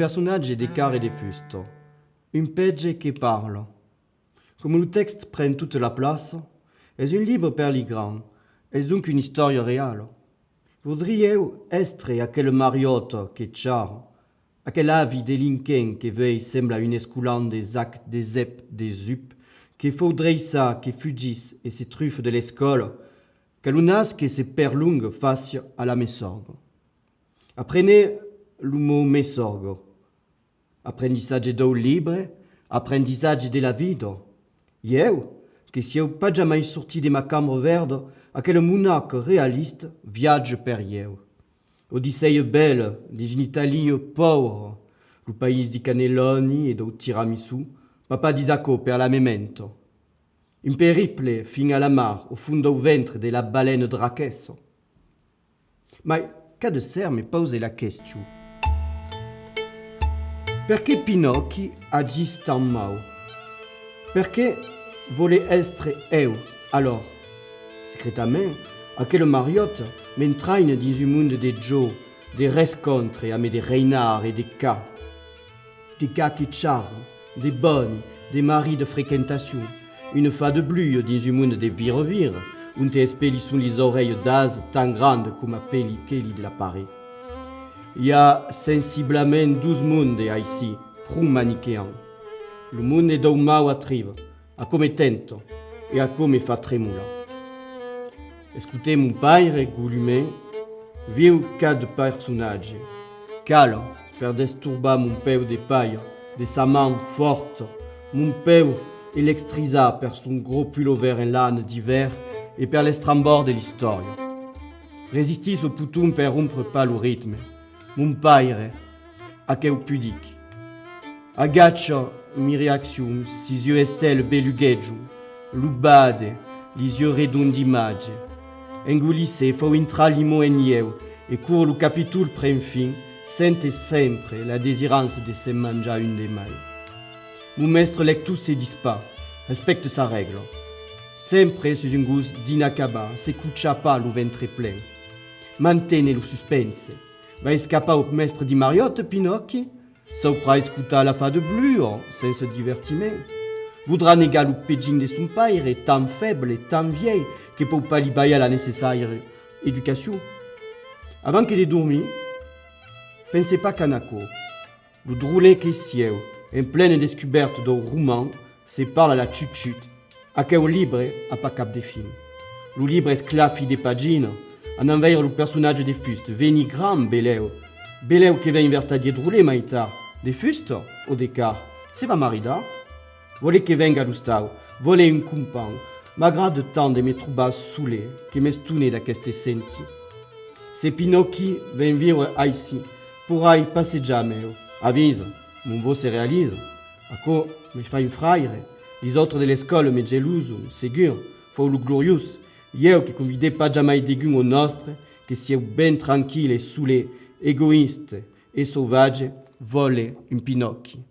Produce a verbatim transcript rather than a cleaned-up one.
Personatge de carn e de fusta. Un pège que parla. Coma lo tèxt pren tota la plaça, es un libre per li grands, es donc una istòria reala. Voudriáu èstre aquela mariòta que charra, aquel avi delinquent que vuei semblar un escolan de Zac, de Zèp, de Zup, que fau dreiçar, que fugís e se trufa de l'escòla, qu'a lo nas que se perlonga fàcia a la messòrga. Aprenetz lo mot messòrga. Aprendissatge dau libre, aprendissatge de la vida. Ieu, que siáu pas jamai sortit de ma cambra verda, aquela monaca realista viatja per ieu. Odissèia bèla dins una Italia paura, lo país di canelòni e dau tiramisù, papà dis aquò per la mementa. Un periple fin a la mar, au fons dau ventre de la balena draquessa. Mai, qu'a de ser, me pause la question. Perqué Pinòqui agís tan mau? Perqué vòle èstre eu, alòr? Secretament, aquela mariòta m'entraina dins un monde de jòcs, de rescòntres amé de rainards e de cats. De cats que charran, de bònis, de marins de frequentacion, una fada blua dins un monde de vira-vira, onte espelisson lis aurelhas d'ase tan grandas coma peli-, quelas de la paret. I a sensiblament dos mondes aicí, pro maniqueans. Lo monde dau mau atriva, aquò me tenta e aquò me fa tremolar. Escotètz mon paire, golument, vieu qu'a de personatge. Cala per destorbar mon peu de palha de sa man fòrta, mon peu electrizat per son gròs pulòver en lana d'ivèrn e per l'estrambòrd de l'istòria. Resistís au poton per rompre pas lo ritme. Mon paire, aqueu pudic. Agacha mi reaccion, sis yeux estèlas beluguejan, lo bade, lis yeux redonds d'imatge. Engolissètz, fau intrar li mots en ieu, e quora lo capitol pren fin, sente sempre la desirança de se'n manjar un de mai. Mon mèstre lector se dis pas, respècta sa règla. Sempre sus un gost d'inacabat, se cocha pas lo ventre plen. Mantene lo suspense. Va escapar au mèstre di mariòta, Pinòqui? Sauprai escotar la fada blua, sense divertiment. Voudrà negar lo pegin de son paire, tan feble, tan vièlh, que pòu pas li balhar la necessària educacion. Avant que de dormir, pense pas qu'an aquò. Lo drollet que sieu, en plena descubèrta dau roman, se parla a la chut-chut. Aqueu libre a pas cap de fin. Lo libre esclafi de paginas, anam veire lo personatge de fusta, venir grand, belèu. Belèu que ven un vertadier drollet mai tard. De fusta o de carn? Se va maridar? Vòle que venga a l'ostau, vòle un companh. M'agrada tant de me trobar solet que m'estone d'aqueste senti. Se Pinòqui ven viure aicí, porrai passejar ameu. Avisa, mon vòu se realiza. Aquò me fa un fraire. Lis autres de l'escòla me gelosan, segur, fau lo gloriós. Ieu que convide pas jamai degun au nòstre, que sieu ben tranquille e solet, egoïste e sauvatge, vòle un Pinòqui.